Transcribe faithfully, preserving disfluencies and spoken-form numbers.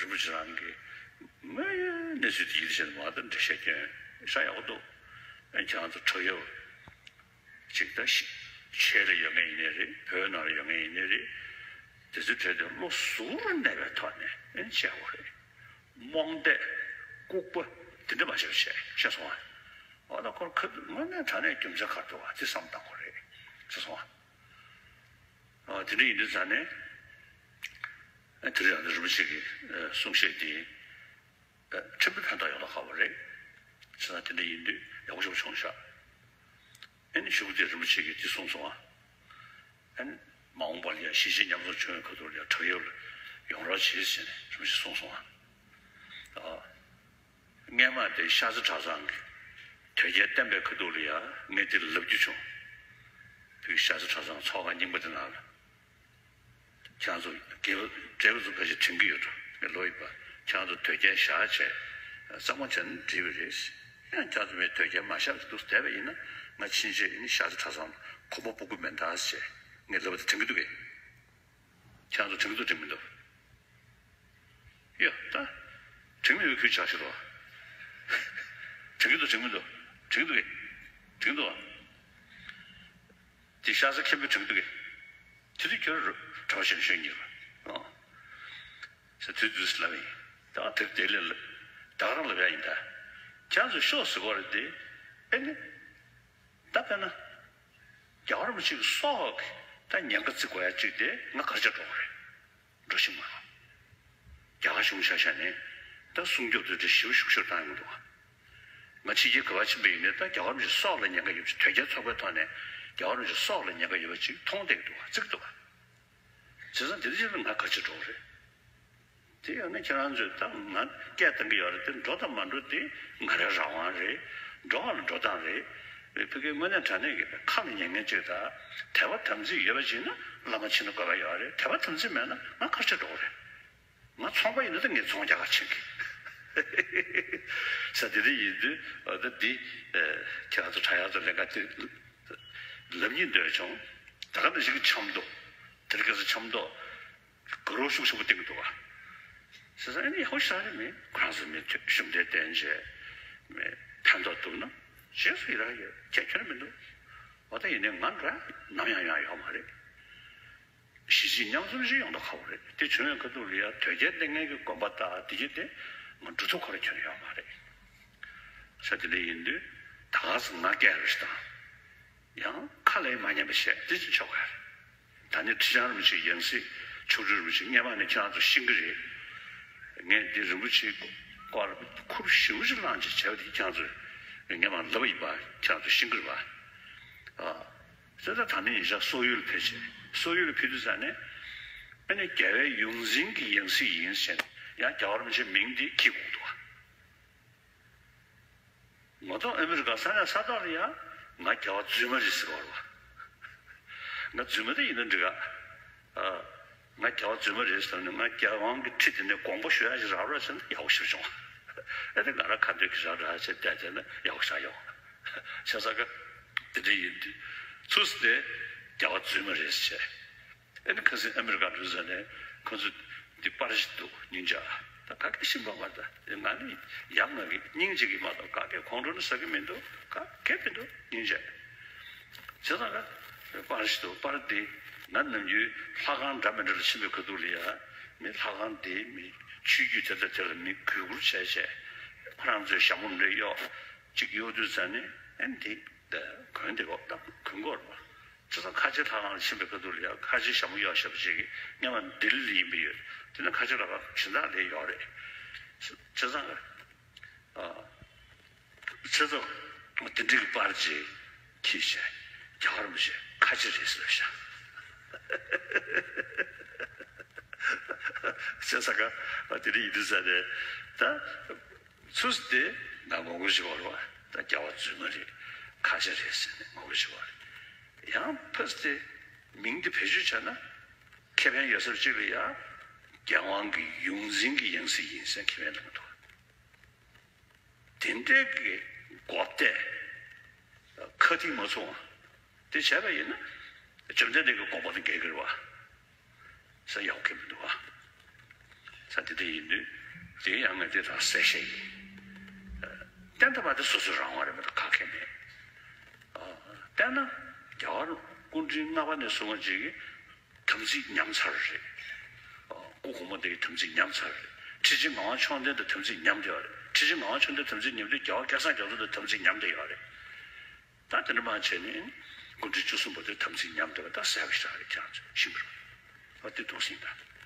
རིན་པོ་ཆེ་རང་གིས་མ་གནས་ཚུལ་དེ་ཡིད་བཞིན་མ་དང་འགྲེལ་བཤད་སྐྱོན་ཤ་ཡག་པོ་འདུག་ཨ་ཁྱེད་རང་ཚོ་བྲག་ཡབ་ཅིག་ད་ཤི་ཆེད་ལ་ཡོད་མཁན་ཡིན་ནའི་རེད། བོད་ནང་ལ་ཡོད་མཁན་ཡིན་ནའི་རེད། དེ་ཚོའི་གྲས་དེ་བློ་གཟུ་བོར་གནས་པའི་ཐོག་ནས་ཨེ་བྱས་པ་རེད། རྨོངས་དད་ལྐུགས་པ་དེ་འདྲ་མ་བྱེད་པ་བྱས་ཤེས་སོང་ཨ། འོ་ན་ཁོར་ཁ་དངོས་གནས་དྲང་གནས་རྒྱུ་མཚན་ག་རེ་འདུག་བ་དེ་བསམ་བཏང་དགོས་རེད་ཤེས་སོང་ཨ། དེ་འདྲ་ཡིན་དུས་ཙང་ནས་ཨ་དེ་རིང་ཡང་རིན་པོ་ཆེ་གི་གསུང་བཤད་འདི་ཁྲིམས་ཕན་ཐོགས་ཡོང་ལ་ཁག་པོ་རེད། བྱས་ཙང་དེ་འདྲ་ཡིན་དུས་ཡག་པོ་ཞིག་བྱུང་ཤག་ཨེ་ནི་གཞུག་དེ་རིན་པོ་ཆེ་གིས་འདི་གསུངས་སོང་ཨ། ཨེ་ནི་མ་འོངས་པ་ལ་ཡང་གཞིས་བྱེས་མཉམ་འཛོམས་བྱུང་བའི་ཁ་ཐུག་ལ་ཡང་བྲག་ཡབ་ལ་ཡོང་རོགས་བྱེད་ཟེར་ནས་རིན་པོ་ཆེས་གསུངས་སོང་ཨ། སྔས་མ་དེ་ཤར་རྩེ་གྲྭ་ཚང་གི་དོལ་རྒྱལ་བསྟན་པའི་ཁ་ཐུག་ལ་ཡང་ངས་འདི་ལབ་རྒྱུ་བྱུང་། བོད་ཤར་རྩེ་གྲྭ་ཚང་ཚོགས་ཁང་རྙིང་པ་དེ་ནང་ལ། ཁྱེད་ཚོ་དགེ་བ་འབྲས་བུ་ཚོ་ཕལ་ཆེར་དྲན་གྱི་ཡོད་འགྲོ། ངས་ལོ་ཡིན་པ་ཁྱེད་ཚོ་དོལ་རྒྱལ་བཞག་བྱས་གཙང་མ་བྱས་ན་འགྲིག་པ་རེད། ཡང་ཁྱེད་ཚོ་མི་དོལ་རྒྱལ་མ་བཞག་འདུག་བསྡད་པ་ཡིན་ན་ང་ཕྱིན་ཆད་ནི་ཤར་རྩེ་གྲྭ་ཚང་ལ་གོམ་པ་སྤོ་གི་མེད་ད་ཟེར་ངས་ལབ་པ་དེ་དྲན་གྱི་འདུག་གས། ཁྱེད་ཚོ་དྲན་གྱི་འདུག་དྲན་མི་འདུག་ཡ་ད། དྲན་མི་ཡོད་ཁུལ་ཆགས་ཤི་རོ། དྲན་གྱི་འདུག་དྲན་མི་འདུག་དྲན་གྱི་འདུག་གས། དྲན་གྱི་འདུག་ཨ། དེ་ཤ་ཚ་མཁན་པོས་དྲན་གྱི་འདུག་གས། དེ་དུས་ཁྱོད་ར་གྲྭ་པ་གཞོན་གཞོན་གཉིས་ར། ཨ། ཟེར་དུས་དུས་སུ་ལབ་ཡིན། ད་དེར་དེ་ལས་ལབ། ད་ག་རང་ལབ་ཡ་ཡིན་ད། ཁྱེད་ཚོས་ཤོག་ཟེར་གོ་རེད་དེ། ཨེ་ནི། ད་དཔེར་ན། རྒྱལ་བ་རིན་པོ་ཆེ་གི་སྲོག་གི་ད་ཉེན་ཁ་བརྩི་དགོས་ཡ་གཅིག་དེ་ང་ག་རེ་བྱས་འགྲོ་གི་རེད། འགྲོ་ཤེས་མ་རེད། རྒྱ་གར་གཞུང་ཆ་བཞག་ནས་ད་སྲུང་སྐྱོབ་དེ་འདྲ་ཞེ་པོ་ཤུགས་ཆེར་བཏང་ཡོང་གི་འདུག་ག་ང་ཕྱི་རྒྱལ་ག་པར་ཕྱིན་པ་ཡིན་ནའི་ད་རྒྱལ་བ་རིན་པོ་ཆེ་སྲོག་ལ་ཉེན་ཁ་ཡོད་པ་ཅིག་དོལ་རྒྱལ་ཚོགས་པའི་ཐོག་ནས་རྒྱལ་བ་རིན་པོ་ཆེ་སྲོག་ལ་ཉེན་ཁ་ཡོད་པ་ཅིག་མཐོང་བསྡད་ཀྱི་འདུག་ག་བརྩི་གི་འདུག་ག་བྱས་ཙང་དེ་འདྲ་ཅིག་ལ་ང་ག་རེ་བྱས་འགྲོ་གི་རེད། དེ་ཡང་ན་ཁྱེད་རང་ཚོས་ད་ང་སྐད་བཏང་གི་ཡོད་རེད་དེ། འགྲོ་དང་མ་འགྲོ་དེ་ང་རའི་རང་དབང་རེད། འགྲོ་བ་ལ་འགྲོ་སྟངས་རེད། བོད་སྐད་དངོས་གནས་དྲང་གནས་ཀྱི་ཁ་ལ་ཉན་མཁན་ཅིག་དང་དད་པ་དམ་ཚིག་ཡོད་པ་ཞིག་ན་བླ་མ་ཕྱིན་ན་དགོས་པ་ཡོད་རེད། དད་པ་དམ་ཚིག་མེད་ན་ང་ག་རེ་བྱས་འགྲོ་གི་རེད། ང་ཚོང་པ་ཡིན་ན་ད་ངས་ཚོང་རྒྱག་ག་ཕྱིན་གི་ས། དེ་འདྲ་ཡིན་དུས་ད་འདི་ཁྱེད་རང་ཚོ་དྲ་ཡག་ཚོ་ལས་ཀ་དེ་ལབ་སྙིང་འདོད་བྱུང་། ད་ག་ནང་བཞིན་གྱི་འཆམ་མདོ་དེར་སྐད་ས་འཆམ་མདོ། དགའ་རབ་ཤུགས་ཆེན་པོ་བསྟན་གྱི་འདུག་ག་བྱས་ཙང་ཨ་ནི་ཡག་པོ་ཞེ་དྲག་རེད། མི་ཁོ་རང་ཚོ་མི་ཐོས་ཤུགས་ལྡན་བསྟེན་བྱས་མི་ཕན་ཐོགས་འདུག་ན་རྗེས་སུ་ཡི་རང་ཡོད་ཁྱད་ཁྱོན་མི་འདུག་འོ་ད་ཡིན་ནའི་ང་འདྲ་ནམ་ཡང་ཡང་ཡོད་མ་རེད། གཞིས་བྱེས་མཉམ་འཛོམས་ཤིག་ཡོང་མདོག་ཁ་པོ་རེད། དེ་བྱུང་བའི་ཁ་ཐུག་ལ་ཡ་དོལ་རྒྱལ་བསྟེན་མཁན་གྱི་དགོན་པ་དང་དེ་གྱད་དེ་ང་འགྲོ་ཐུབ་ཁོ་རང་ཁྱོན་ཡོད་མ་རེད། ས་དེ་འདྲ་ཡིན་དུས་ད་ག་ས་ང་སྐད་རེ་ཞིག་དང་། ཡང་ཁ་ལས་མ་ཉན་པ་བཤད་དེ་ཅི་ཆོག་ག་རེད། ད་ནི་ཁྲི་བྱང་རིན་པོ་ཆེའི་ཡང་སྲིད་མཆོག་སྤྲུལ་རིན་པོ་ཆེ་སྔས་མ་ནས་ཁྱེད་རང་ཚོ་ཤེས་ཀྱི་རེད། ངས་འདི་རིན་པོ་ཆེའི་སྐོར་ཁུར་ཞེ་པོ་ཞིག་བླངས་བྱས་བྱས་པ་དེ་ཁྱེད་རང་ཚོས་སྔས་མ་ལབ་པ་ཡིན་པ་ཁྱེད་རང་ཚོས་ཤེས་ཀྱི་རེད་པ། ཨ། དེ་ལྟར་ད་ནི་ཉེ་ཆར་སོག་ཡུལ་ཕེབས་བྱས་སོག་ཡུལ་ཕེབས་དུས་ཙ་ནས་ཨ་ནི་རྒྱལ་བའི་ཡོངས་འཛིན་གྱི་ཡང་སྲིད་ཡིན་ཟེར་ནས་ཡང་རྒྱལ་བ་རིན་པོ་ཆེའི་མིང་འདི་འཁྱེར་དགོས་འདུག་ག་ངོ་ཐོག་ཨ་མི་རི་ཀ་ས་གནས་ས་ཐོག་ལ་ཡང་ང་རྒྱལ་བ་རྫུན་མ་རེད་ཟེར་བ་རེད་བ། ང་རྫུན་མ་དེ་ཡིན་ན་འགྲིག་ག་ཨ། ང་རྒྱལ་བ་རྫུན་མ་རེད་ཟེར་ནས་ང་རྒྱལ་དབང་གི་ཁྲི་དེ་ནས་དགོངས་པ་ཞུ་ཡ་ཞིག་རག་རོགས་བྱས་ན་ཡག་པོ་ཞིག་བྱུང་། ཨ་ནི་ང་རང་ཁ་འདོན་གྱི་རག་རག་བྱས་བསྡད་བསྡད་ན་ཡག་པོ་ཞིག་ཡོང་། བྱས་ཙང་ག་དེ་འདྲ་ཡིན་དུས་ཚུགས་སུ་དེ་རྒྱལ་བ་རྫུན་མ་རེད་ཟེར་བྱས། ཨ་ནི་ཁ་སང་ཨ་མི་རི་ཀ་འགྲོ་ས་ནས་ཁོ་ཚོ་འདི་པར་ཞིག་འདུག་སྙིང་རྗེ། ད་ག་གེ་ཤེས་པ་མ་རེད། ད་ང་ནི་ཡག་ང་གི་སྙིང་རྗེ་གི་མ་གཏོགས་ག་གེ་ཁོང་ཁྲོ་ནི་ཟ་གི་མི་འདུག་ག་གེ་མི་འདུག་སྙིང་རྗེ། བྱས་ཙང་ག་པར་ཞིག་འདུག་པར་འདི་ང་ནམ་རྒྱུན་ལྷ་ཁང་འདྲ་མི་འདྲ་ལ་ཕྱིན་པའི་ཁ་ཐུག་ལ་ཡ་མི་ལྷ་ཁང་འདི་མི་ཆོས་བརྒྱུད་དེ་དང་དེ་ལ་མི་གུས་བཀུར་བྱས་བྱས་ཁོ་རང་ཚོའི་ཞྭ་མོ་འདྲ་གཡོག་ཅིག་གཡོག་དུས་ཙ་ནས་ཨ་ནི་འདི་གོན་འདི་གོ་ད་གོན་གོ་རེད་པ། བྱས་ཙང་ཁ་ཆེ་ལྷ་ཁང་ལ་ཕྱིན་པའི་ཁ་ཐུག་ལ་ཡང་ཁ་ཆེ་ཞྭ་མོ་གཡོག་ཞབས་ཅིག་གིས་སྔོན་མ་ལྡི་ལི་ལ་ཡིན་པ་ཡོད། དེ་ནས་ཁ་ཆེ་ལྷ་ཁང་སྦྱིན་བདག་ལས་ཡོད་རེད། བྱས་ཙང་ཨ། བྱས་ཙང་དེ་འདྲའི་གི་པར་ཅིག་འཁྱེར་བྱས་རྒྱལ་བ་རིན་པོ་ཆེ་ཁ་ཆེ་རེད་ཟེར་ཤག་བྱས་ཙང་ག་དེ་འདྲ་ཡིན་དུས་ཙ་ནས་ད། ཚུགས་དེ་ང་ངོ་རྒོལ་བྱེད་པ་རེད་པ། ད་རྒྱལ་བ་རྫུན་མ་རེད། ཁ་ཆེ་རེད་ཟེར་ནས་ངོ་རྒོལ་བྱེད་པ་རེད། ཡང་ཕར་དེ་མིང་དེ་བེད་སྤྱོད་བྱས་ན་ཁེ་ཕན་ཡོད་ས་གཅིག་ལ་ཡ་རྒྱལ་དབང་གི་ཡོངས་འཛིན་གྱི་ཡང་སྲིད་ཡིན་ཟེར་ཁེ་ཕན་ལེན་གྱི་འདུག་དེ་འདྲའི་གི་མགོ་བཏད་ཁ་གཏིང་མ་ཚུགས་པ་དེ་བྱས་པ་ཡིན་ན་བཅོམ་ལྡན་འདས་ཀྱི་དགོངས་པ་དང་འགལ་གྱི་རེད་པ། ས་ཡག་གི་མི་འདུག་ཨ། ས་ ད་དེ་འདྲ་ཡིན་དུས་དེ་ཡང་ངས་དེ་དག་གསལ་བཤད་ཡིན། བསྟན་དང་པ་དེ་སོ་སོའི་རང་དབང་རེད་པ། ད་ག་གེ་མེད། བལྟས་ན་རྒྱལ་བ་སྐུ་ཕྲེང་ལྔ་པ་ནས་བཟུང་བ་ཅིག་གིས་དམ་ཚིག་ཉམས་ཚར་རེད། སྐུ་གོང་མ་དེ་ཡི་དམ་ཚིག་ཉམས་ཚར་རེད། ཁྲི་ཆེན་ངག་དབང་མཆོག་ལྡན་དང་དམ་ཚིག་ཉམས་བསྡད་པ་རེད། ཁྲི་ཆེན་ངག་དབང་མཆོག་ལྡན་དམ་ཚིག་ཉམས་དུས་རྒྱལ་བ་སྐལ་བཟང་རྒྱ་མཚོ་དང་དམ་ཚིག་ཉམས་བསྡད་ཡོད་རེད། ད་དེ་འདྲ་མ་བྱས་ནས་སྐུ་ཕྲེང་བཅུ་གསུམ་པ་དེ་དམ་ཚིག་ཉམས་བསྡད་པ་ད་གསལ་པོ་ཞིག་རེད། ཁྱེད་རང་ཚོས་ཤེས་ཀྱི་རེད། ཨ་དེ་འདུག་སེ་ཡིན་ད།